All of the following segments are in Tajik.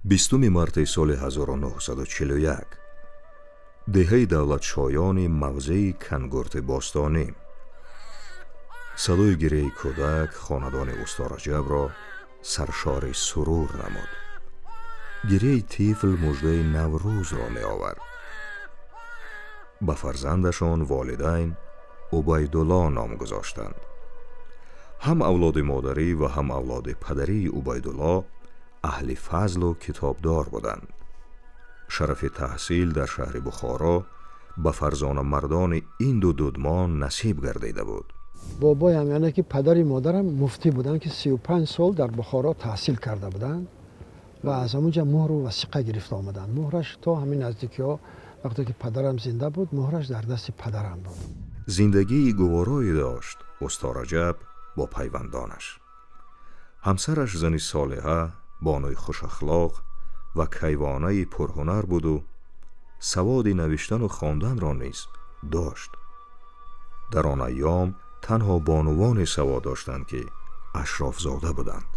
20 марти соли 1941, деҳаи Давлатшоёни мавзеи Кангурти бостонӣ. Садои гиряи кӯдак хонадони усто Раҷабро саршори сурур намуд. Гиряи тифл муждаи Наврӯзро меовард. Ба фарзандашон волидайн Убайдулло ном гузоштанд. Ҳам авлоди модарӣ ва ҳам авлоди падарии Убайдулло аҳли фазлу китобдор буданд. Шарафи таҳсил дар шаҳри Бухоро ба фарзонамардони ин ду дудмон насиб гардида буд. Бобоям, яъне ки падари модарам, муфтӣ буданд, ки 35 сол дар Бухоро таҳсил карда буданд ва аз ҳамунҷа муҳру васиқа гирифта омаданд. Муҳраш то ҳамин наздикиҳо, вақте ки падарам зинда буд, муҳраш дар дасти падарам буд. Зиндагии гуворое дошт усто Раҷаб бо пайвандонаш. Ҳамсараш зани солиҳа, бонуи хушахлоқ ва кайвонаи пурҳунар буду саводи навиштану хонданро низ дошт. Дар он айём танҳо бонувоне савод доштанд, ки ашрофзода буданд.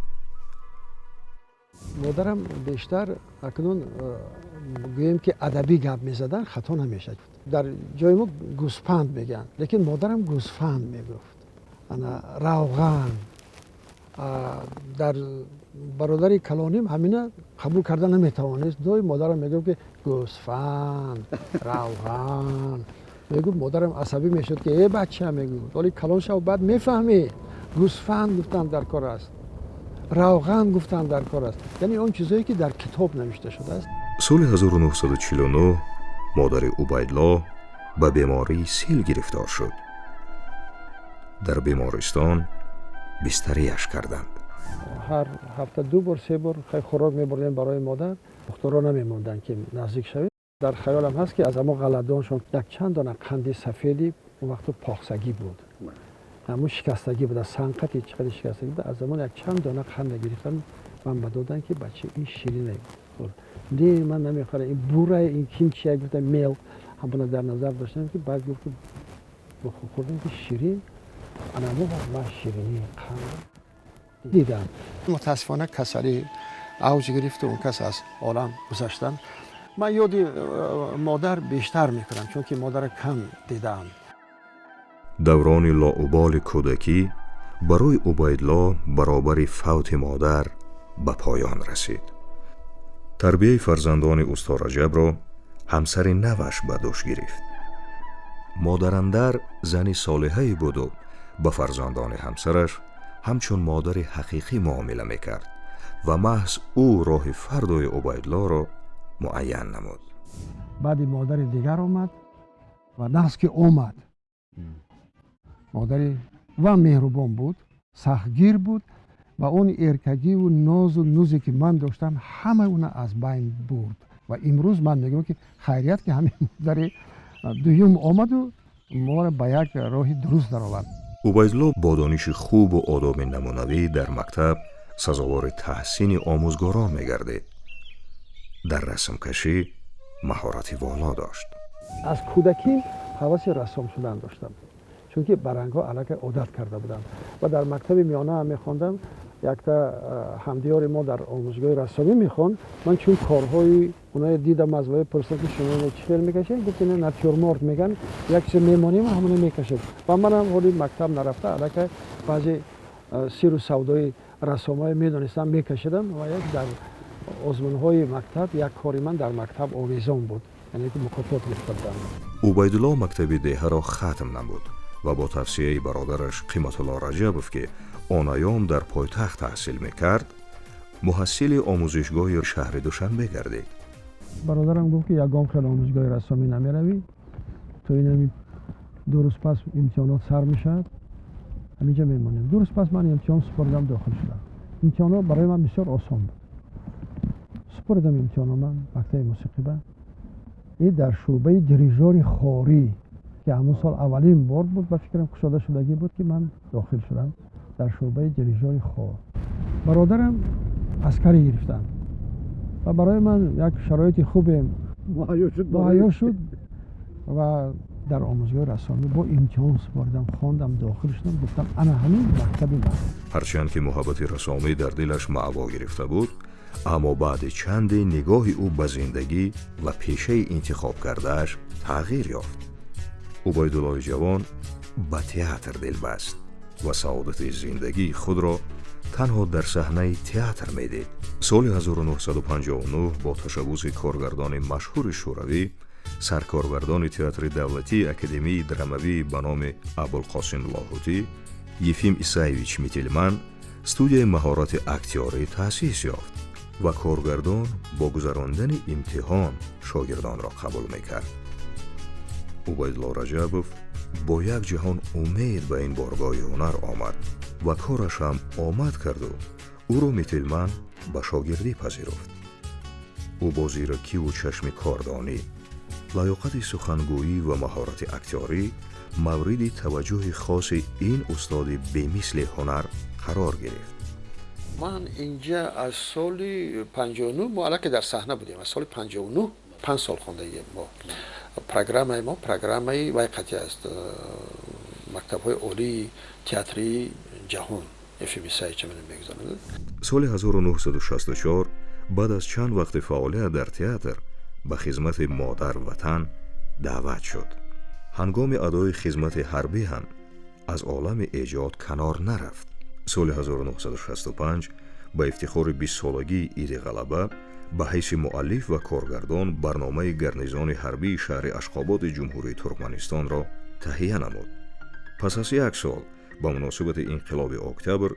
Модарам бештар, акнун гӯем ки адабӣ гап мезадан, хато намешавад. Дар ҷои мо гӯспанд мегӯянд, лекин модарам гӯсфанд мегуфт. Ана равған дар бародари калоним ҳамина қабул карда наметавонист. Дои модарам мегуфт, ки гӯсфанд, равған мегуфт. Модарам асабӣ мешуд, ки э бача, мегуфт, оли калон шав, баъд мефаҳмӣ, гӯсфанд гуфтан дар кор аст, равған гуфтан дар кор аст, яъне он чизое ки дар китоб навишта шудааст. Соли 1949 модари Убайдло ба бемории сил гирифтор шуд. Дар бемористон бистарияш карданд. Ҳар ҳафта ду бор, се бор хӯрок мебурдем барои модар. Духтурро намемонданд, ки наздик шавем. Дар хаёлам ҳаст, ки аз ҳамон ғалладоншон якчанд дона қанди сафеди, он вақту похсагӣ буд, ҳамун шикастагӣ буд, аз санқати чӣ қадар шикастагӣ буд, аз замон якчанд дона қанда гирифтан, ман ба додам, ки бача, ин ширине. Не, ман намехӯрам, ин бура, ин ким чия. Гуфтам, мел ҳамона дар назар доштам, ки баъд гуфт, ки хӯрдам, ки ширин. Ана вақт ман ширинии қанд дидам. Мутаассифона, касалӣ авҷ гирифту он кас аз олам гузаштанд. Ман ёди модар бештар мекунам, чунки модарро кам дидаам. Даврони лоуболи кӯдакӣ барои Убайдло баробари фавти модар ба поён расид. Тарбияи фарзандони усто Раҷабро ҳамсари наваш ба дӯш гирифт. Модарандар зани солиҳае буду ба фарзандони ҳамсараш ҳамчун модари ҳақиқӣ муомила мекард ва маҳз ӯ роҳи фардои Убайдлоро муайян намуд. Баъди модари дигар омад ва нағз ки омад. Модари ва меҳрубон буд, сахтгир буд ва он эркагиву нозу нузе ки ман доштам, ҳамаи уна аз байн бурд. Ва имрӯз ман мегӯям, ки хайрият, ки ҳамин модари дуюм омаду моро ба як роҳи дуруст даровард. Убайдулло бо дониши хубу одоби намунавӣ дар мактаб сазовори таҳсини омӯзгорон мегардид. Дар расмкашӣ маҳорати воло дошт. Аз кӯдакӣ ҳаваси рассом шудан доштам, чунки ба рангҳо аллакай одат карда будам ва дар мактаби миёна ҳам мехондам. Якта ҳамдиёри мо дар омӯзгоҳи рассомӣ мехонд. Ман чун корҳои онаи дидам, аз вай пурсидам, ки шумо ина чӣ хел мекашед? Гуфт, ина натюрморт меган, як чиз мемонем, ҳамона мекашед. Ва манам ҳоли мактаб нарафта, аллакай баъзе сиру савдои рассомҳое медонистам, мекашидам ва як дар озмунҳои мактаб як кори ман дар мактаб овезон буд, яъне ки мукофот гирифта будам. Убайдулло мактаби деҳаро хатм намуд ва бо тавсияи бародараш Қиматулло Раҷабов, ки он айём дар пойтахт таҳсил мекард, муҳассили омӯзишгоҳи шаҳри Душанбе гардид. Бародарам гуфт, ки ягон хел омӯзгоҳи рассомӣ намеравӣ, то инами 2 рӯз пас имтиҳонот сар мешавад, ҳаминҷа мемонем. 2 рӯз пас ман имтиҳон супоридам, дохил шудам. Имтиҳонот барои ман бисёр осон буд. Супоридам имтиҳоно ман мактаби мусиқӣ ба и дар шӯъбаи дирижори хорӣ, ки ҳамон сол аввалин бор буд, ба фикрам, кушода шудагӣ буд, ки ман дохил шудам дар шӯъбаи дирижори хор. Бародарам аскарӣ гирифтанд ва барои ман як шароити хубе муҳайё шуд ва Дар омӯзгоҳи рассомӣ бо имтиҳон супоридам, хондам, дохил шудам, гуфтам ана ҳамин мактаби ман. Ҳарчанд ки муҳаббати рассомӣ дар дилаш маъво гирифта буд, аммо баъди чанде нигоҳи ӯ ба зиндагӣ ва пешаи интихоб кардааш тағйир ёфт. Убайдуллои ҷавон ба театр дилбаст ва саодати зиндагии худро танҳо дар саҳнаи театр медид. Соли 1959 бо ташаббуси коргардони машҳури шӯравӣ, саркоргардони театри давлатии академияи драмавӣ ба номи Абулқосим Лоҳутӣ Ефим Исаевич Мительман студияи маҳорати актёрӣ таъсис ёфт ва коргардон бо гузарондани имтиҳон шогирдонро қабул мекард. Убайдулло Раҷабов бо як ҷаҳон умед ба ин боргоҳи ҳунар омад ва кораш ҳам омад карду ӯро Мительман ба шогирдӣ пазируфт. Ӯ бо зиракиву чашми кордонӣ, лаёқати сухангӯӣ ва маҳорати актёрӣ мавриди таваҷҷӯҳи хоси ин устоди бемисли ҳунар қарор гирифт. Ман инҷа аз соли 59 мо аллакай дар саҳна будем. Аз соли 59 5 сол хондаем мо. Программаи мо программаи вай қатъи аст, мактабҳои олии театрии ҷаҳон Ефим Исаевич мегузаронад. Соли 1964 баъд аз чанд вақти фаъолият дар театр ба хизмати модар ватан даъват шуд. Ҳангоми адои хизмати ҳарбӣ ҳам аз олами эҷод канор нарафт. Соли 1965 ба ифтихори бистсолагии Иди ғалаба ба ҳайси муаллиф ва коргардон барномаи гарнизони ҳарбии шаҳри Ашқободи Ҷумҳурии Туркманистонро таҳия намуд. Пас аз як сол ба муносибати инқилоби октябр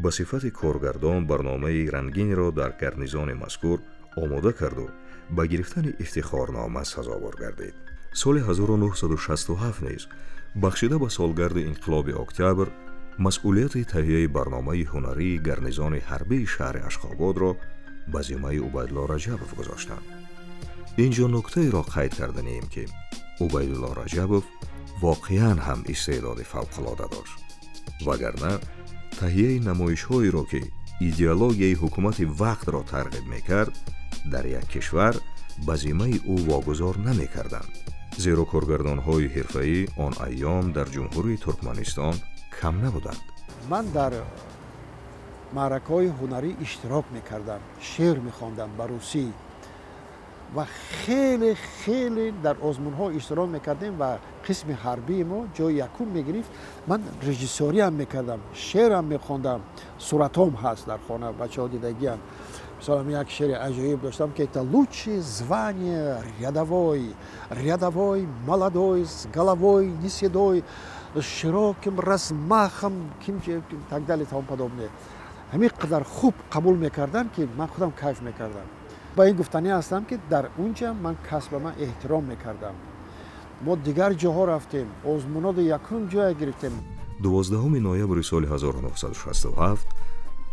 ба сифати коргардон барномаи рангинро дар гарнизони мазкур омода карду ба гирифтани ифтихорнома сазовор гардид. Соли 1967 низ бахшида ба солгарди инқилоби октябр масъулияти таҳияи барномаи ҳунарии гарнизони ҳарбии шаҳри Ашқободро ба зиммаи Убайдулло Раҷабов гузоштанд. Ин ҷо нуктаеро қайд карданием, ки Убайдулло Раҷабов воқеан ҳам истеъдоди фавқулода дошт, вагарна таҳияи намоишҳоеро, ки идеологияи ҳукумати вақтро тарғиб мекард, дар як кишвар ба зиммаи ӯ вогузор намекарданд, зеро коргардонҳои ҳирфаӣ он айём дар Ҷумҳурии Туркманистон кам набуданд. Ман дар маъракаҳои ҳунарӣ иштирок мекардам, шеър мехондам ба русӣ ва хеле хеле дар озмунҳо иштирок мекардем ва қисми ҳарбии мо ҷои якум мегирифт. Ман режиссёриам мекардам, шеърам мехондам, суратҳом ҳаст дар хона, бачаҳо дидагиам. Мисолам, як шеъри аҷоиб доштам, ки это лучшее звание рядовой, рядовой молодой, с головой не седой, с широким размахом, так далее, тому подобное. Ҳамин қадар хуб қабул мекардам, ки ман худам кайф мекардам. Ба ин гуфтанӣ ҳастам, ки дар унҷа ман касба ман эҳтиром мекардам. Мо дигар ҷоҳо рафтем, озмуноди якум ҷоя гирифтем. 12 ноябри соли 1967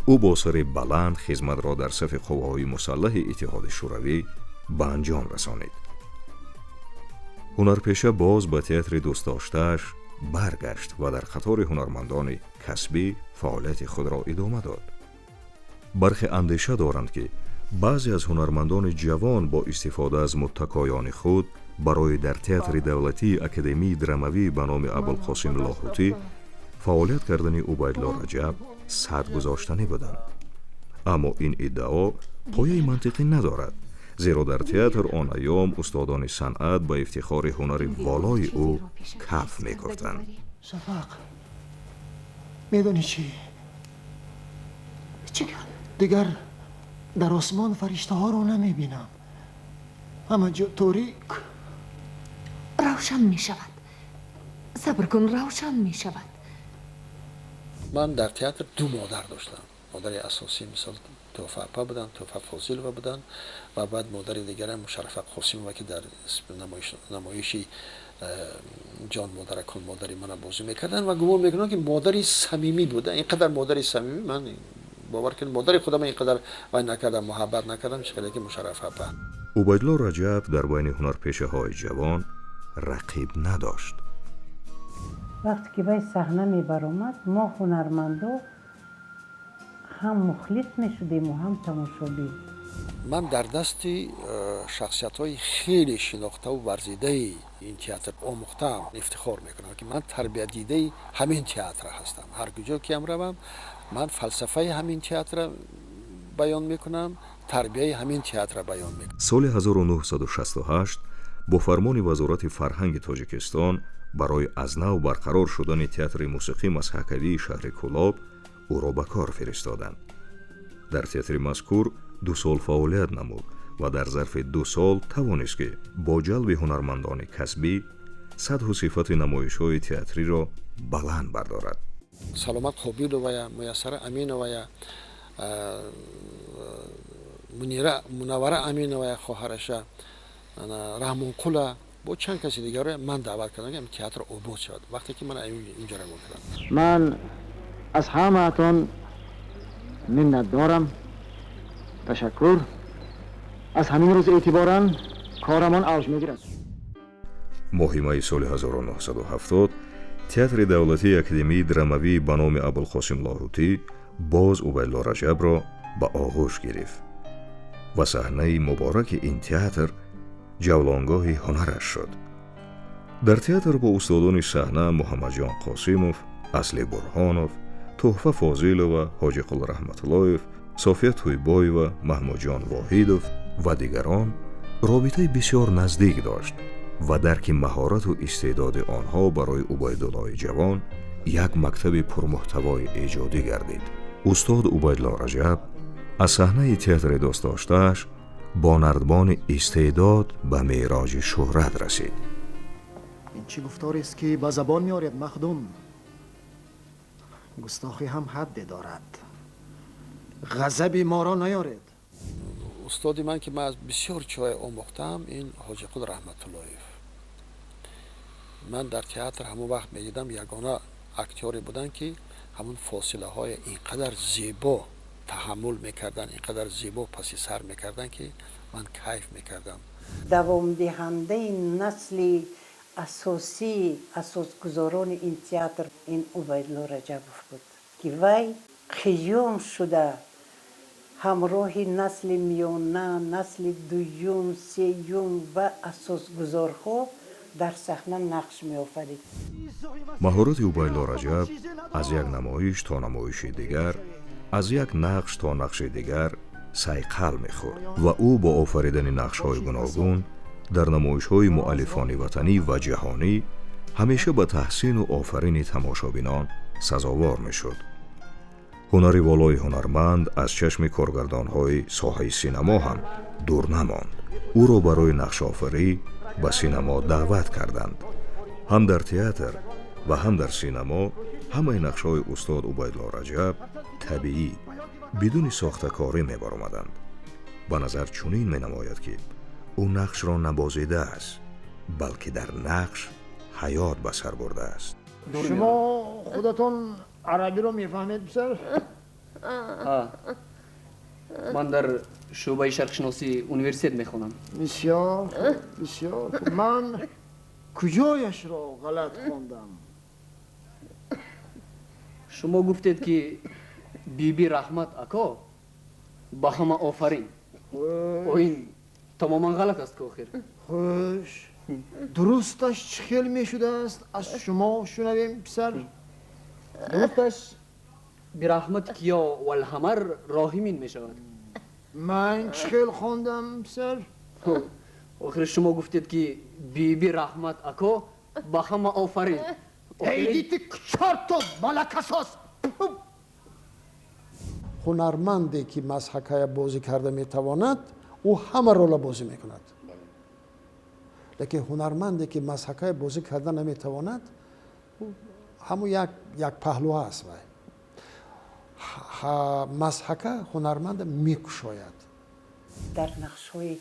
ӯ бо сари баланд хизматро дар сафи қувваҳои мусаллаҳи Иттиҳоди Шӯравӣ ба анҷом расонид. Ҳунарпеша боз ба театри дӯстдоштааш баргашт ва дар қатори ҳунармандони касбӣ фаъолияти худро идома дод. Бархе андеша доранд, ки баъзе аз ҳунармандони ҷавон бо истифода аз муттакоёни худ барои дар театри давлатии академияи драмавӣ ба номи Абулқосим Лоҳутӣ фаъолият кардани Убайдулло Раҷаб сад гузоштанӣ буданд. Аммо ин иддао пояи мантиқӣ надорад, зеро дар театр он айём устодони санъат ба ифтихори ҳунари волои ӯ каф мекуфтанд. Шафақ, медонӣ чӣ? Чӣ гап? Дигар дар осмон фариштаҳоро намебинам, ҳама ҷо торик. Равшан мешавад, сабр кун, равшан мешавад. Ман дар театр ду модар доштам. Модари асосӣ, мисол, Туҳфа апа буданд, Туҳфа Фозилова буданд ва баъд модари дигарам Мушаррафа Қосимова, ки дар намоиши «Ҷон модаракон» модари мана бозӣ мекарданд ва гумон мекунам, ки модари самимӣ буда. Ин қадар модари самимӣ ман, бовар кунед, модари худам ин қадар вай накардам, муҳаббат накардам, чӣ хеле ки Мушаррафа апа. Убайдулло Раҷаб дар байни ҳунарпешаҳои ҷавон рақиб надошт. Вақте ки вай саҳна мебаромад, мо ҳунармандо ҳам мухлис мешудему, ҳам тамошобин. Ман дар дасти шахсиятҳои хеле шинохтаву варзидаи ин театр омӯхтаам. Ифтихор мекунам, ки ман тарбиятдидаи ҳамин театр ҳастам. Ҳар куҷо ки ҳам равам, ман фалсафаи ҳамин театрро баён мекунам, тарбияи ҳамин театрро баён мекунам. Соли 1968 бо фармони Вазорати фарҳанги Тоҷикистон барои аз нав барқарор шудани театри мусиқӣ мазҳакавии шаҳри Кӯлоб ӯро ба кор фиристоданд. Дар театри мазкур 2 сол фаъолият намуд ва дар зарфи 2 сол тавонист, ки бо ҷалби ҳунармандони касбӣ сатҳу сифати намоишҳои театриро баланд бардорад. Саломат Қобиловая, Муяссара Аминовая, Мунира Мунаввара Аминовая, хоҳараша Раҳмонқула, бо чанд каси дигарро ман даъват кардам, ки театр обод шавад. Вақте ки ман инҷо равон кардам, ман аз ҳамаатон миннатдорам. Ташаккур. Аз ҳамин рӯз эътиборан корамон авҷ мегирад. Моҳи майи соли 1970 театри давлатии академияи драмавӣ ба номи Абулқосим Лоҳутӣ боз Убайдулло Раҷабро ба оғӯш гирифт ва саҳнаи мубораки ин театр ҷавлонгоҳи ҳунараш шуд. Дар театр бо устодони саҳна Муҳаммадҷон Қосимов, Асли Бурҳонов, Тӯҳфа Фозилова, Ҳоҷиқул Раҳматуллоев, София Тӯйбоева, Маҳмудҷон Воҳидов ва дигарон робитаи бисёр наздик дошт ва дарки маҳорату истеъдоди онҳо барои Убайдуллои ҷавон як мактаби пурмуҳтавои эҷодӣ гардид. Устод Убайдулло Раҷаб аз саҳнаи театри дӯстдоштааш бо нардбони истеъдод ба мероҷи шӯҳрат расид. Ин чӣ гуфторест, ки ба забон меоред, махдум? Густохӣ ҳам ҳадде дорад. Ғазаби моро наёред. Устоди ман, ки ман аз бисёр чизҳое омӯхтаам, ин Ҳоҷиқул Раҳматуллоев. Ман дар театр ҳамон вақт медидам, ягона актёре буданд, ки ҳамон фосилаҳои ин қадар зебо таҳаммул мекарданд, ин қадар зебо паси сар мекарданд, ки ман кайф мекардам. Давомдиҳандаи насли асосии асосгузорони ин театр ин Убайдулло Раҷабов буд, ки вай қиём шуда ҳамроҳи насли миёна, насли дуюм, сеюм ва асосгузорҳо дар саҳна нақш меофарид. Маҳорати Убайдулло Раҷаб аз як намоиш то намоиши дигар, аз як нақш то нақши дигар сайқал мехӯрд ва ӯ бо офаридани нақшҳои гуногун дар намоишҳои муаллифони ватанӣ ва ҷаҳонӣ ҳамеша ба таҳсину офарини тамошобинон сазовор мешуд. Ҳунари волои ҳунарманд аз чашми коргардонҳои соҳаи синамо ҳам дур намонд. Ӯро барои нақшофарӣ ба синамо даъват карданд. Ҳам дар театр ва ҳам дар синамо ҳамаи нақшҳои устод Убайдулло Раҷаб табиӣ, бидуни сохтакорӣ мебаромаданд. Ба назар чунин менамояд, ки ӯ нақшро набозидааст, балки дар нақш ҳаёт ба сар бурдааст. Шумо худатон арабиро мефаҳмед, писар? Ман дар шӯъбаи шарқшиносии университет мехонам. Бисёр бисёр. Ман куҷояшро ғалат хондам? Шумо гуфтед, ки Биби Раҳмат ако ба ҳама офарин. Ин тамоман ғалат аст, ки охир. Хуш, дурусташ чӣ хел мешудааст, аз шумо шунавем, писар. Дурусташ бираҳмат киё валҳамар роҳимин мешавад. Ман чӣ хел хондам, писар? Охир шумо гуфтед, ки Биби Раҳмат ако ба ҳама офарин. Эйдити чорто малакасос! Ҳунарманде, ки мазҳакая бозӣ карда метавонад, ӯ ҳама рола бозӣ мекунад. Лекин ҳунарманде, ки мазҳакая бозӣ карда наметавонад, ҳамун як паҳлу аст. Вай мазҳака ҳунарманда мекушояд. Дар нақшҳои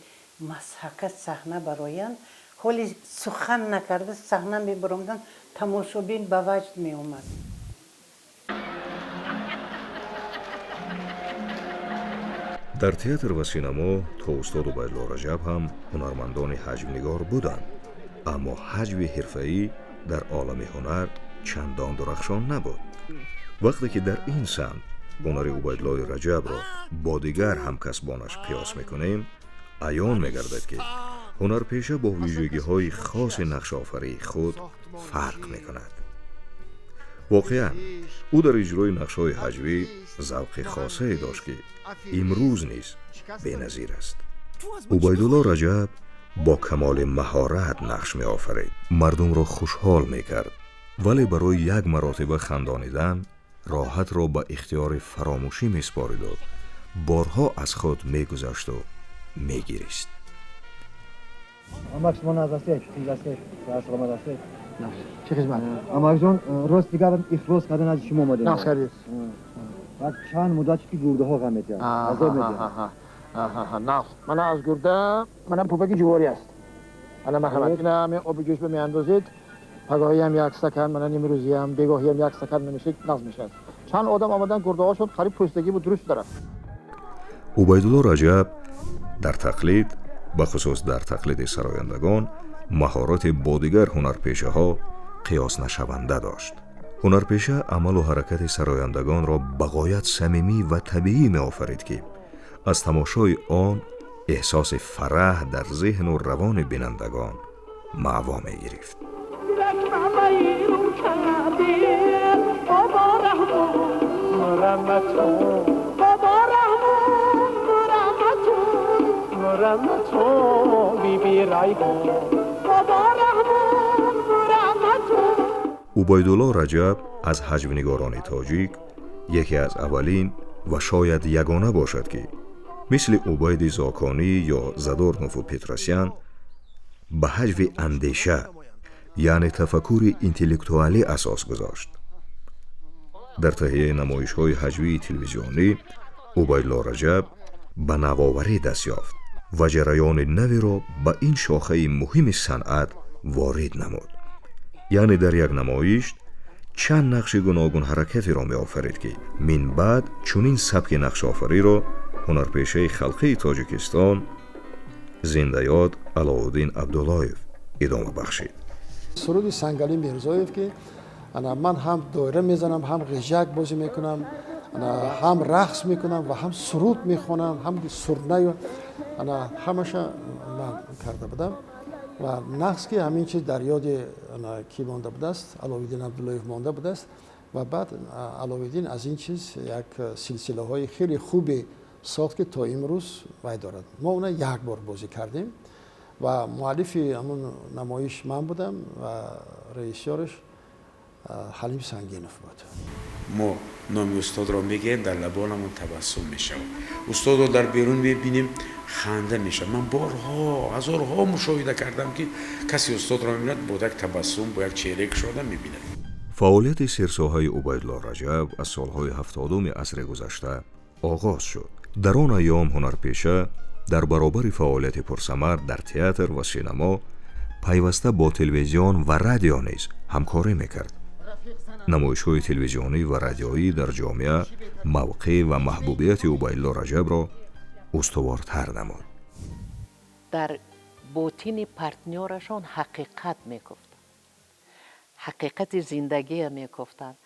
мазҳака саҳна бароянд, ҳоли сухан накарда саҳна мебаромаданд, тамошобин ба ваҷд меомад. Дар театр ва синамо то устод Убайдулло Раҷаб ҳам ҳунармандони ҳаҷвнигор буданд, аммо ҳаҷви ҳирфаӣ дар олами ҳунар чандон дурахшон набуд. Вақте ки дар ин самт Ҳунари Убайдуллои Раҷабро бо дигар ҳамкасбонаш қиёс мекунем, аён мегардад, ки ҳунарпеша бо вижагиҳои хоси нақшофарии худ фарқ мекунад. Воқеан, ӯ дар иҷрои нақшҳои ҳаҷвӣ завқи хосае дошт, ки имрӯз низ беназир аст. Убайдулло Раҷаб бо камоли маҳорат нақш меофарид, мардумро хушҳол мекард, вале барои як маротиба хандонидан роҳатро ба ихтиёри фаромӯшӣ месупориду борҳо аз худ мегузашту мегирист. Амак, шумо назастед, хизастед, саломат ҳастед? Чӣ хизмат? Амакҷон, рост дигар ихлос кардан аз шумо омадем. Нақс кардед? Баъд чанд муддат ки гурдаҳо ғам метиҳанд, азоб медиҳанд. Нақс. Мана аз гурда, мана пупаки ҷуворӣ аст. Ана марҳамат. Ина ҳамин оби ҷӯш ба меандозед, пагоҳиам як стакан, мана нимрӯзиам, бегоҳиам як стакан менӯшед, нақс мешавад. Чанд одам омадан, гурдаҳошон қариб пӯстагӣ буд, дуруст дарафт. Убайдулло Раҷаб дар тақлид, бахусус дар тақлиди сарояндагон, маҳорати бо дигар ҳунарпешаҳо қиёснашаванда дошт. Ҳунарпеша амалу ҳаракати сарояндагонро ба ғоят самимӣ ва табиӣ меофарид, ки аз тамошои он эҳсоси фараҳ дар зеҳну равони бинандагон маъво мегирифт. Убайдулло Раҷаб аз ҳаҷвнигорони тоҷик яке аз аввалин ва шояд ягона бошад, ки мисли Убайди Зоконӣ ё Задорнову Петросян ба ҳаҷви андеша, яъне тафаккури интеллектуалӣ асос гузошт. Дар таҳияи намоишҳои ҳаҷвии телевизионӣ Убайдулло Раҷаб ба навоварӣ даст ёфт ва ҷараёни наверо ба ин шохаи муҳими санъат ворид намуд. Яъне дар як намоиш чанд нақши гуногунҳаракатеро меофарид, ки минбаъд чунин сабки нақшофариро ҳунарпешаи халқии Тоҷикистон зиндаёд Алоуддин Абдуллоев идома бахшид. Суруди Сангалӣ Мирзоев, ки ана ман ҳам доира мезанам, ҳам ғижак бозӣ мекунам, ҳам рақс мекунам ва ҳам суруд мехонам, ҳам сурнаю, ана ҳамаша ман карда будам. Ва нақс ки ҳамин чиз дар ёди ки монда будааст, Аловиддин Абдуллоев монда будааст. Ва баъд Аловиддин аз ин чиз як силсилаҳои хеле хубе сохт, ки то имрӯз вай дорад. Мо она як бор бозӣ кардем ва муаллифи ҳамун намоиш ман будам ва режиссёраш Ҳалим Сангинов буд. Мо номи устодро мегӯем, дар лабонамон табассум мешавад. Устодро дар берун мебинем, ханда мешавад. Ман борҳо, ҳазорҳо мушоҳида кардам, ки касе устодро мебинад, бо як табассум, бо як чеҳраи кушода мебинад. Фаъолияти серсоҳаи Убайдулло Раҷаб аз солҳои 70-уми асри гузашта оғоз шуд. Дар он айём ҳунарпеша дар баробари фаъолияти пурсамар дар театр ва синамо пайваста бо телевизион ва радио низ ҳамкорӣ мекард. Намоишҳои телевизионӣ ва радиоӣ дар ҷомеа мавқеъ ва маҳбубияти Убайдулло Раҷабро устувортар намуд. Дар ботини партнёрашон ҳақиқат мегуфтанд, ҳақиқати зиндагия мегуфтанд.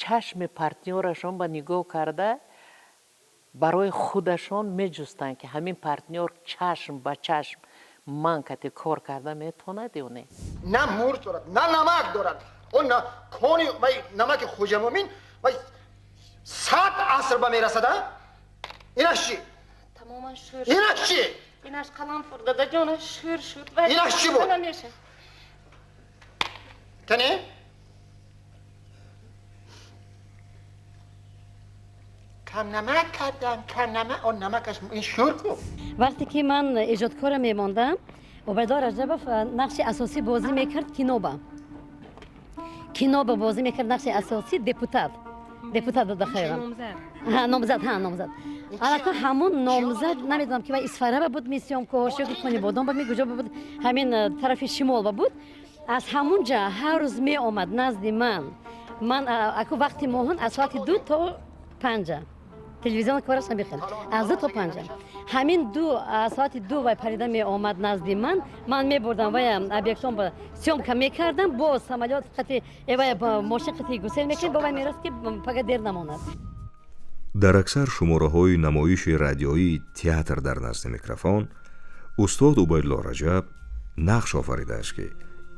Чашми партнёрашон ба нигоҳ карда барои худашон меҷустанд, ки ҳамин партнёр чашм ба чашм ман кати кор карда метавонад ё не. На мурч дорад, на намак дорад. Он кони вай намаки Хоҷа Мумин вай 100 аср ба мерасад. Инаш чӣ? Тамоман шӯр. Инаш чӣ? Инаш қаламфур, дадаҷон, шӯр шуд. Инаш чӣ буд? Кане? Кам намак кардам, кам намак, он намакаш ин шӯр ку. Вақте ки ман эҷодкора мемондам, Убайдулло Раҷабов нақши асосӣ бозӣ мекард киноба. Киноба бозӣ мекард нақши асосӣ депутат. Депутат буд бахайрам. Номзад, ҳа, номзад. Аллакай ҳамун номзад, намедонам ки вай Исфараба буд, миссиёмкош ё Конибодон ба ми куҷо буд, ҳамин тарафи шимол ба буд. Аз ҳамун ҷа ҳар рӯз меомад назди ман. Ман аку вақти моҳон аз соати 2 то 5 телевизион кораш намехел. Аз 2 то 5. Ҳамин ду соати 2 вай парида меомад назди ман. Ман мебурдам вай объектон ба съёмка мекардам, бо самолёт қати вай мошин қати гусел мекардем, бо вай мераст ки пага дер намонад. Дар аксар шумораҳои намоиши радиоии «Театр дар назди микрофон» устод Убайдулло Раҷаб нақш офаридааст, ки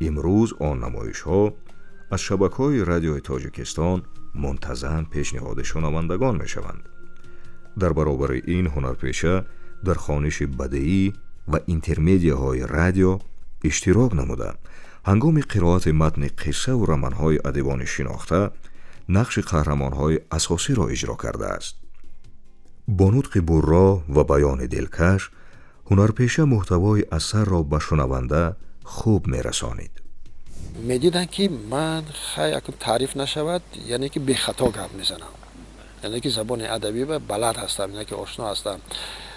имрӯз он намоишҳо аз шабакаҳои Радиои Тоҷикистон мунтазам пешниҳоди шунавандагон мешаванд. Дар баробари ин, ҳунарпеша дар хониши бадеӣ ва интермедияҳои радио иштирок намуда, ҳангоми қироати матни қиссаву романҳои адибони шинохта нақши қаҳрамонҳои асосиро иҷро кардааст. Бо нутқи бурро ва баёни дилкаш ҳунарпеша муҳтавои асарро ба шунаванда хуб мерасонид. Медиданд, ки ман, хай, акун таъриф нашавад, яъне ки бехато гап мезанам, яъне ки забони адабӣ ба балад ҳастам, яъне ки ошно ҳастам.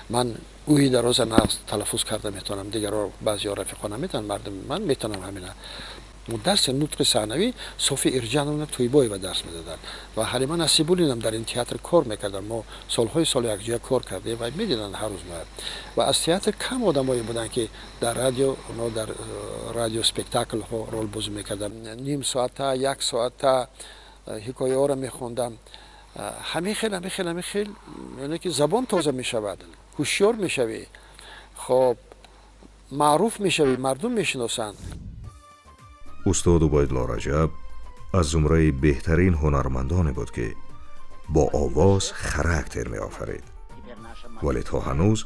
Ман уи дароза нағз талаффуз карда метавонам, дигарро, баъзеҳо, рафиқо наметавонанд, мардум, ман метавонам. Ҳамина дарси нутқи саҳнавӣ Софи Ирҷановна Тӯйбоева дарс медоданд ва Ҳалима Насибуллинам дар ин театр кор мекарданд. Мо солҳои сол якҷоя кор кардем ва медиданд ҳар рӯз мо. Ва аз театр кам одамое буданд, ки дар радио, онҳо дар радио спектаклҳо ролбозӣ мекарданд, ним соата, як соата ҳикояҳоро мехондам. Ҳамин хел, ҳамин хел, ҳамин хел, яъне ки забон тоза мешавад, ҳушёр мешавӣ, хоб, маъруф мешавӣ, мардум мешиносанд. Устод Убайдулло Раҷаб аз зумраи беҳтарин ҳунармандоне буд, ки бо овоз характер меофарид, вале то ҳанӯз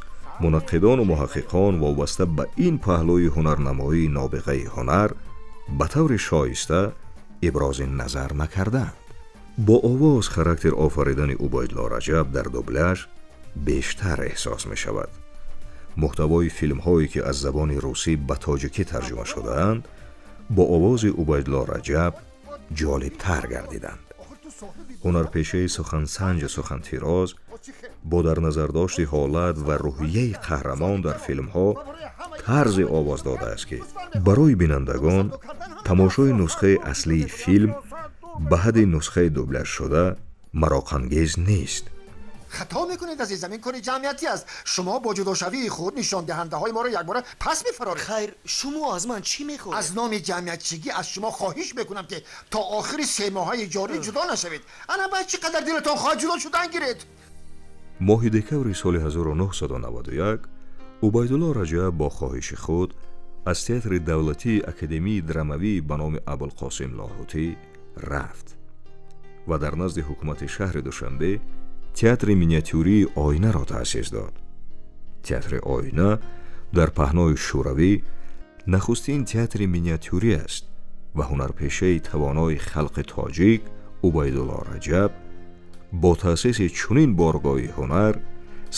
мунаққидону муҳаққиқон вобаста ба ин паҳлӯи ҳунарнамоии нобиғаи ҳунар ба таври шоиста ибрози назар накардаанд. Бо овоз характер офаридани Убайдулло Раҷаб дар дубляж бештар эҳсос мешавад. Муҳтавои филмҳое, ки аз забони русӣ ба тоҷикӣ тарҷума шудаанд, бо овози Убайдулло Раҷаб ҷолибтар гардиданд. Ҳунарпешаи сухансанҷу сухантироз бо дар назардошти ҳолат ва рӯҳияи қаҳрамон дар филмҳо тарзе овоз додааст, ки барои бинандагон тамошои нусхаи аслии филм ба ҳадди нусхаи дубляжшуда мароқангез нест. Хато мекунед, азизам, ин кори ҷамъиятӣ аст. Шумо бо ҷудошавии худ нишондиҳандаҳои моро якбора пас мефароред. Хайр, шумо аз ман чӣ мехоҳед? Аз номи ҷамъиятчигӣ аз шумо хоҳиш мекунам, ки то охири 3 моҳаи ҷорӣ ҷудо нашавед. Ана баъд чӣ қадар дилатон хоҳад, ҷудо шудан гиред. Моҳи декабри соли 1991 Убайдулло Раҷаб бо хоҳиши худ аз Театри давлатии академии драмавӣ ба номи Абулқосим Лоҳутӣ рафт ва дар назди ҳукумати шаҳри Душанбе Театри миниатюрии «Оинаро» таъсис дод. Театри «Оина» дар паҳнои Шӯравӣ нахустин театри миниатюрӣ аст ва ҳунарпешаи тавонои халқи тоҷик Убайдулло Раҷаб бо таъсиси чунин боргоҳи ҳунар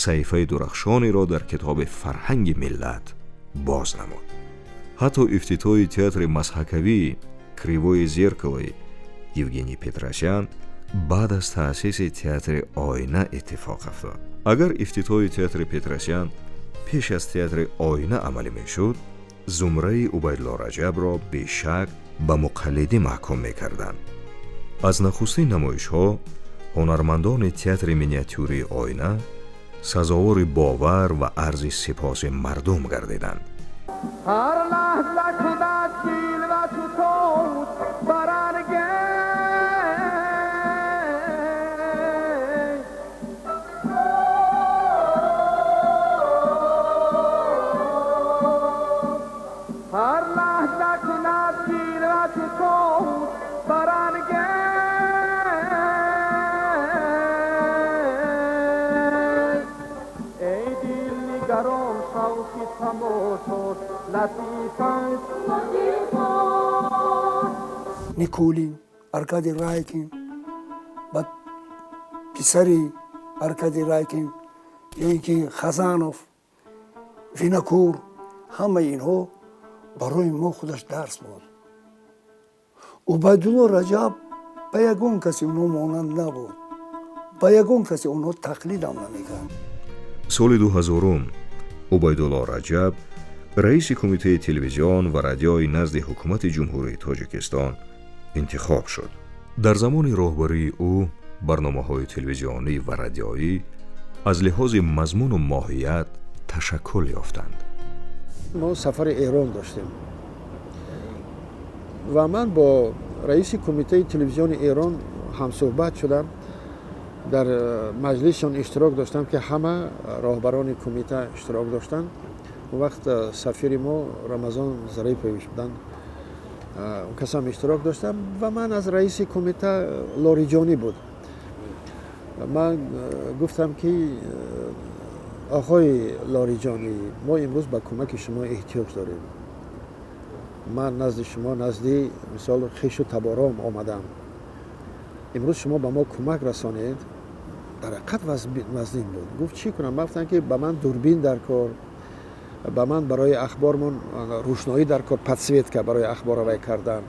саҳифаи дурахшонеро дар китоби фарҳанги миллат боз намуд. Ҳатто ифтитоҳи театри мазҳакавии «Кривое зеркало» Евгений Петросян баъд аз таъсиси Театри «Оина» иттифоқ афтод. Агар ифтитоҳи Театри Петросян пеш аз Театри «Оина» амалӣ мешуд, зумраи Убайдулло Раҷабро бешак ба муқаллидӣ маҳкум мекарданд. Аз нахустин намоишҳо ҳунармандони Театри миниатюрии «Оина» сазовори бовар ва арзи сипоси мардум гардиданд. Ҳар лаҳза кунад ҷилва чу товус баранге. Ҳар лаҳза кунад ҷилва чу товус баранге. Эй дил, нигарон шавқи тамошош латиф аст. Никулин, Аркадий Райкин, баъд писари Аркадий Райкин, ё ин ки Хазанов, Винокур, ҳамаи инҳо барои мо худаш дарс буд. Убайдулло Раҷаб ба ягон каси онҳо монанд набуд, ба ягон каси онҳо тақлидам намекард. Соли 2000-ум Убайдулло Раҷаб раиси Кумитаи телевизион ва радиои назди Ҳукумати Ҷумҳурии Тоҷикистон интихоб шуд. Дар замони роҳбарии ӯ барномаҳои телевизионӣ ва радиоӣ аз лиҳози мазмуну моҳият ташаккул ёфтанд. Мо сафари Эрон доштем ва ман бо раиси Кумитаи телевизиони Эрон ҳамсӯҳбат шудам. Дар маҷлисшон иштирок доштам, ки ҳама роҳбарони кумита иштирок доштанд. Он вақт сафири мо Рамазон Зарипович буданд, он касам иштирок доштам ва ман аз раиси кумита Лориҷонӣ буд. Ман гуфтам, ки оқои Лориҷонӣ, мо имрӯз ба кӯмаки шумо эҳтиёҷ дорем. Ман назди шумо, назди мисол хешу табором омадам. Имрӯз шумо ба мо кӯмак расонед. Дар ҳақиқат вазнин буд. Гуфт, чӣ кунам? Ман гуфтам, ки ба ман дурбин дар кор, ба ман барои ахбормон рӯшноӣ дар кор, подсветка барои ахбора вай кардан.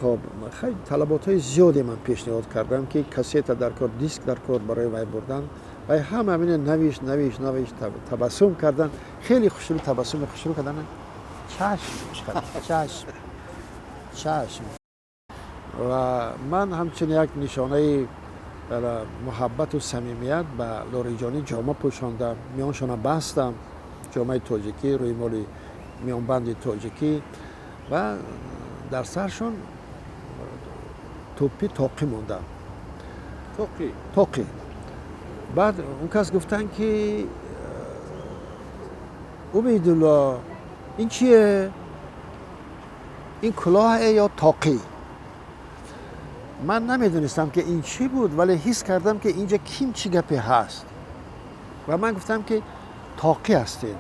Хоб, хеле талаботҳои зиёде ман пешниҳод кардам, ки кассета дар кор, диск дар кор барои вай бурдан. Вай ҳама ҳамина навишт, навишт, навишт, табассум кардан, хеле хушрӯ, табассуми хушрӯ кардан. Чашм, чашм, чашм. Ва ман ҳамчун як нишонаи муҳаббату самимият ба Лориҷонӣ ҷома пӯшондам, миёншона бастам, ҷомаи тоҷикӣ, рӯймоли миёнбанди тоҷикӣ ва дар саршон тӯппи тоқӣ мондам. Тоқӣ? Тоқӣ. Баъд он кас гуфтанд, ки Убайдулло, ин чие? Ин кулоҳе ё тоқӣ? Ман намедонистам, ки ин чӣ буд, вале ҳис кардам, ки инҷа ким чӣ гапе ҳаст. Ва ман гуфтам, ки тоқӣ ҳастед.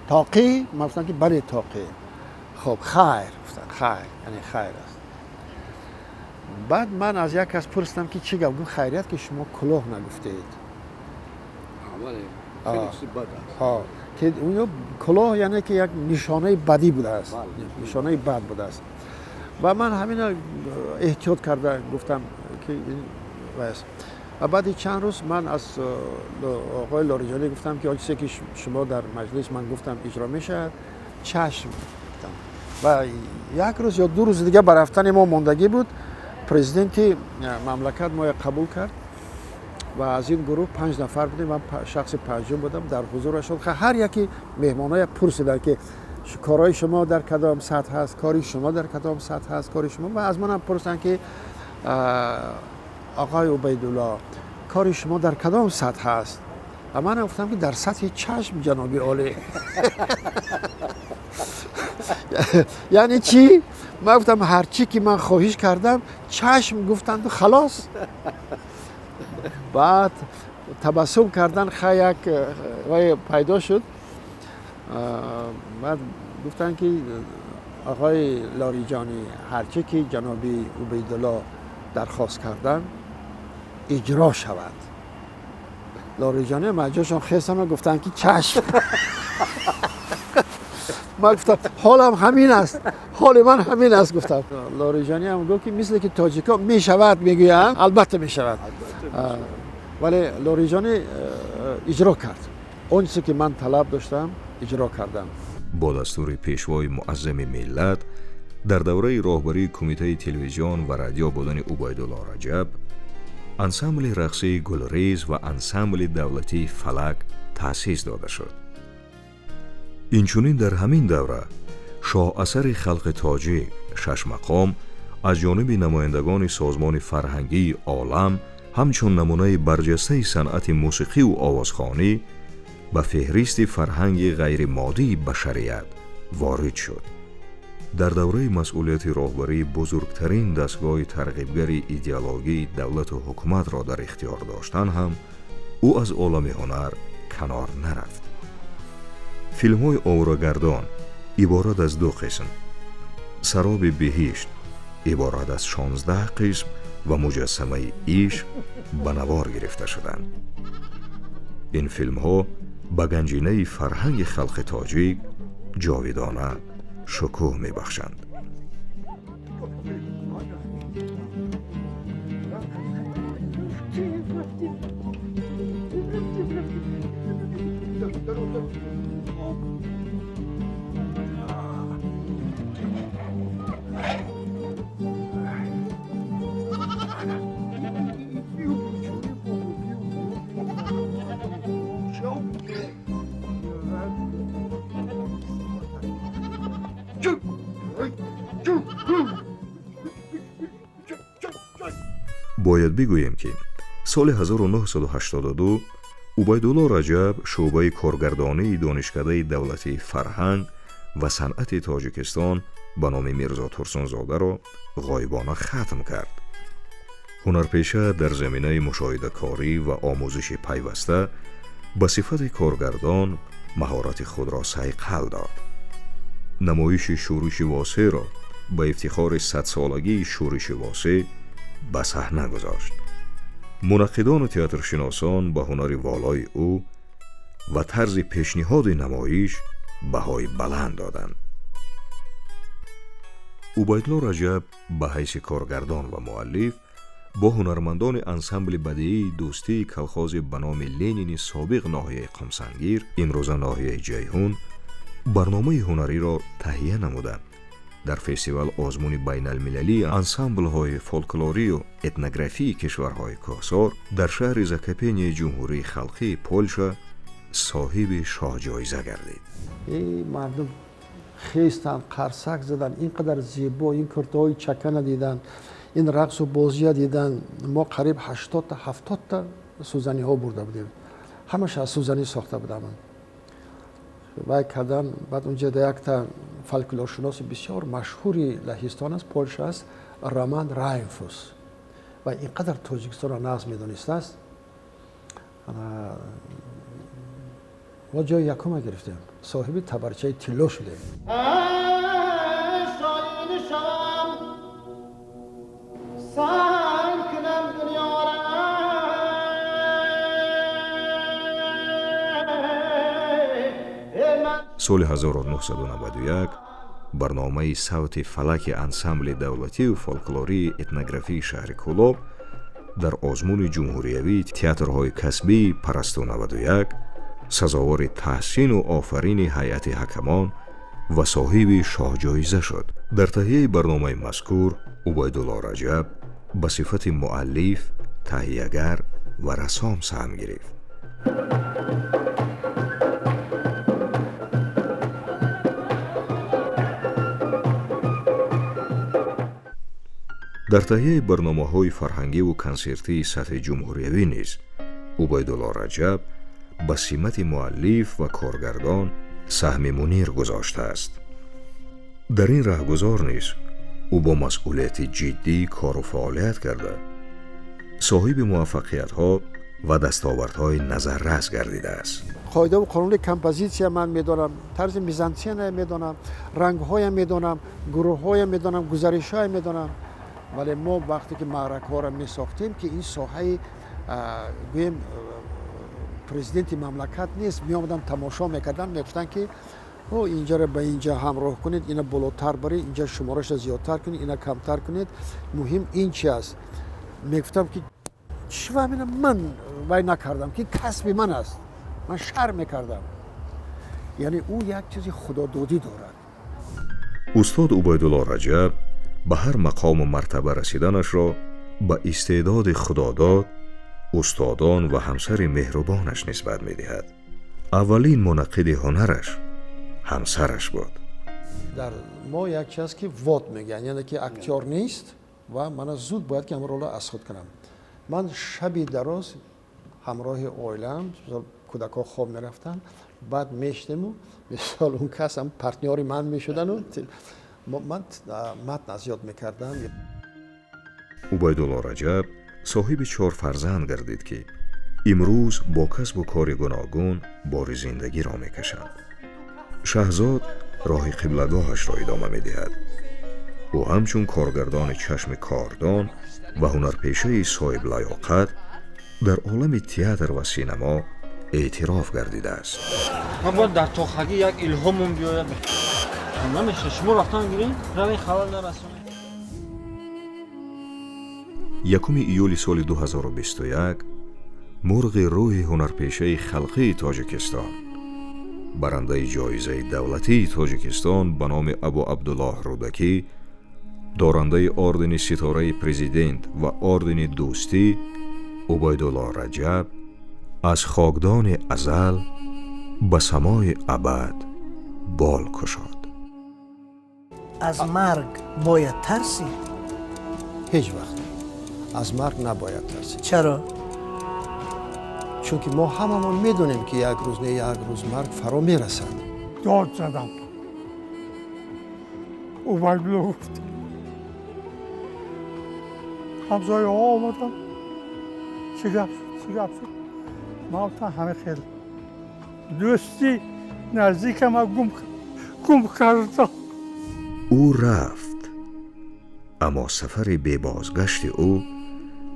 Тоқӣ? Ман гуфтам, ки бале, тоқӣ. Хоб, хайр гуфтанд, хайр, яъне хайр аст. Баъд ман аз як кас пурсидам, ки чӣ гап? Гуфт, хайрият, ки шумо кулоҳ нагуфтед. Ки кулоҳ яъне ки як нишонаи бадӣ будааст, нишонаи бад будааст. Ва ман ҳамина эҳтиёт карда гуфтам, ки аст. Ва баъди чанд рӯз ман аз оқои Лориҷонӣ гуфтам, ки он чизе ки шумо дар маҷлис ман гуфтам, иҷро мешавад. Чашм гуфтам. Ва як рӯз ё 2 рӯзи дига ба рафтани мо мондагӣ буд, президенти мамлакат моя қабул кард ва аз ин гурӯҳ панҷ нафар будем, ман шахси панҷум будам. Дар ҳузурашон ҳар яке меҳмоноя пурсиданд, ки корҳои шумо дар кадом сатҳ ҳаст, кори шумо дар кадом сатҳ ҳаст, кори шумо. Ва аз манам пурсиданд, ки оқои Убайдулло, кори шумо дар кадом сатҳ ҳаст? Ва манам гуфтам, ки дар сатҳи чашм, ҷаноби олӣ. Яъне чӣ? Ман гуфтам, ҳарчӣ ки ман хоҳиш кардам, чашм гуфтанду халос. Баъд табассум кардан, хай, як вай пайдо шуд. Баъд гуфтанд, ки оқои Лориҷонӣ, ҳарчӣ ки ҷаноби Убайдулло дархост карданд, иҷро шавад. Лориҷонӣ маҷошон хестанд, гуфтанд, ки чашм. Ман гуфтам, ҳолам ҳамин аст, ҳоли ман ҳамин аст, гуфтам. Лориҷонӣ ҳам гуфт, ки мисли ки тоҷикҳо мешавад мегӯянд, албатта мешавад. Вале Лориҷонӣ иҷро кард он чизе ки ман талаб доштам, иҷро кардам. Бо дастури пешвои муаззами миллат, дар давраи роҳбарии кумитаи телевизион ва радио будани Убайдулло Раҷаб ансамбли рақсии Гулрез ва ансамбли давлатии Фалак таъсис дода шуд. Инчунин дар ҳамин давра шоҳасари халқи тоҷик Шашмақом аз ҷониби намояндагони Созмони фарҳангии олам ҳамчун намунаи барҷастаи санъати мусиқиву овозхонӣ ба феҳристи фарҳанги ғайримоддии башарият ворид шуд. Дар давраи масъулияти роҳбарии бузургтарин дастгоҳи тарғибгари идеологии давлату ҳукуматро дар ихтиёр доштан ҳам ӯ аз олами ҳунар канор нарафт. Филмҳои Овурагардон иборат аз ду қисм, Сароби биҳишт иборат аз 16 қисм ва Муҷассамаи ишқ ба навор гирифта шуданд. Ин филмҳо ба ганҷинаи фарҳанги халқи тоҷик ҷовидона шукӯҳ мебахшанд. Бояд бигӯем, ки Соли 1982 Убайдулло Раҷаб шӯъбаи коргардонии Донишкадаи давлатии фарҳанг ва санъати Тоҷикистон ба номи Мирзо Турсунзодаро ғоибона хатм кард. Ҳунарпеша дар заминаи мушоҳидакорӣ ва омӯзиши пайваста ба сифати коргардон маҳорати худро сайқал дод. Намоиши Шӯриши Восеъро ба ифтихори садсолагии Шӯриши Восеъ ба саҳна гузошт. Мунаққидону театршиносон ба ҳунари волои ӯ ва тарзи пешниҳоди намоиш баҳои баланд доданд. Убайдулло Раҷаб ба ҳайси коргардон ва муаллиф бо ҳунармандони ансамбли бадиии дӯстии колхози ба номи Ленини собиқ ноҳияи Қумсангир, имрӯза ноҳияи Ҷайҳун, барномаи ҳунариро таҳия намуда. Дар фестивал озмуни байналмилалии ансамблҳои фолклорию этнографии кишварҳои кӯҳсор дар шаҳри Закопенияи Ҷумҳурии Халқии Полша соҳиби шоҳҷоиза гардид. Мардум хестанд, қарсак заданд, ин қадар зебо, ин куртаҳои чакана дидан, ин рақсу бозия дидан. Мо қариб 80та 70та сӯзаниҳо бурда будем, ҳамааш аз сӯзанӣ сохта будам. Вай кардан, баъд унҷа якта фолклоршиноси бисёр машҳури Лаҳистон аст, Полша аст, Роман Райнфус, ва ин қадар Тоҷикистонро нағз медонистааст. Мо ҷои якума гирифтем, соҳиби табарчаи тилло шудем. Соли 1991 барномаи Савти фалаки ансамбли давлатию фолклории этнографии шаҳри Кӯлоб дар озмуни ҷумҳуриявии театрҳои касбии Парасту 91 сазовори таҳсину офарини ҳайати ҳакамон ва соҳиби шоҳҷоиза шуд. Дар таҳияи барномаи мазкур Убайдулло Раҷаб ба сифати муаллиф, таҳиягар ва рассом саҳм гирифт. Дар таҳияи барномаҳои фарҳангиву консертии сатҳи ҷумҳуриявӣ низ Убайдулло Раҷаб ба симати муаллиф ва коргардон саҳми мунир гузоштааст. Дар ин раҳгузор низ ӯ бо масъулияти ҷиддӣ кору фаъолият карда, соҳиби муваффақиятҳо ва дастовардҳои назаррас гардидааст. Қоидаву қонуни композитсия ман медонам, тарзи мизансцена медонам, рангҳоям медонам, гурӯҳҳоям медонам, гузаришҳоям медонам. Вале мо вақте ки маъракаҳоро месохтем, ки ин соҳаи гӯем президенти мамлакат нест, меомаданд, тамошо мекарданд, мегуфтанд ки о инҷаро ба инҷа ҳамроҳ кунед, ина болотар баред, инҷа шумораша зиёдтар кунед, ина камтар кунед, муҳим ин чи аст. Мегуфтам ки чӣ вамина ман вай накардам, ки касби ман аст, ман шарм мекардам. Яъне ӯ як чизи худододӣ дорад. Устод Убайдулло Раҷаб ба ҳар мақому мартаба расиданашро ба истеъдоди худодод, устодон ва ҳамсари меҳрубонаш нисбат медиҳад. Аввалин мунаққиди ҳунараш ҳамсараш буд. Дар мо як чиз аст ки вод мегӯянд, яъне ки актёр нест ва мана зуд бояд ки ҳамон ролро аз худ кунам. Ман шаби дароз ҳамроҳи оилаам, кӯдакҳо хоб мерафтанд, баъд мешидему мисол он кас ҳам партнёри ман мешудану ман матн аз ёд мекардам. Убайдулло Раҷаб соҳиби 4 фарзанд гардид, ки имрӯз бо касбу кори гуногун бори зиндагиро мекашанд. Шаҳзод роҳи қиблагоҳашро идома медиҳад. Ӯ ҳамчун коргардони чашми кордон ва ҳунарпешаи соҳиблаёқат дар олами театр ва синамо эътироф гардидааст. Ман бояд дар тоқагӣ як илҳомум биёяд. Намеша, шумо рафтан гиред, равед халал нарасонед. 1 июли соли 2021 мурғи рӯҳи ҳунарпешаи халқии Тоҷикистон, барандаи ҷоизаи давлатии Тоҷикистон ба номи Абу Абдуллоҳ Рӯдакӣ, дорандаи ордени Ситораи Президент ва ордени Дӯстӣ Убайдулло Раҷаб аз хокдони азал ба самои абад бол кушод. Аз марг бояд тарсид? Ҳеҷ вақт аз марг набояд тарсид. Чаро? Чунки мо ҳамамон медонем, ки як рӯз не як рӯз марг фаро мерасад. Дод задам, Убайдулло гуфт, ҳамсояҳо омаданд, чӣ гап шуд, чӣ гап шуд? Ман гуфтам, ҳама хел дӯсти наздикама гум кардам. Ӯ рафт, аммо сафари бебозгашти ӯ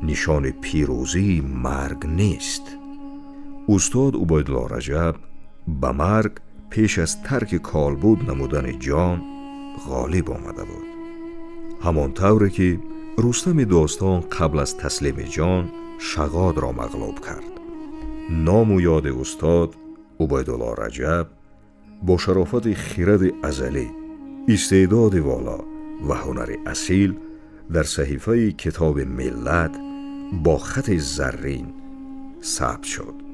нишони пирӯзии марг нест. Устод Убайдулло Раҷаб ба марг пеш аз тарки колбуд намудани ҷон ғолиб омада буд, ҳамон тавре ки Рустами достон қабл аз таслими ҷон Шағодро мағлуб кард. Ному ёди устод Убайдулло Раҷаб бо шарофати хиради азалӣ, истеъдоди воло ва ҳунари асил дар саҳифаи китоби миллат бо хати заррин сабт шуд.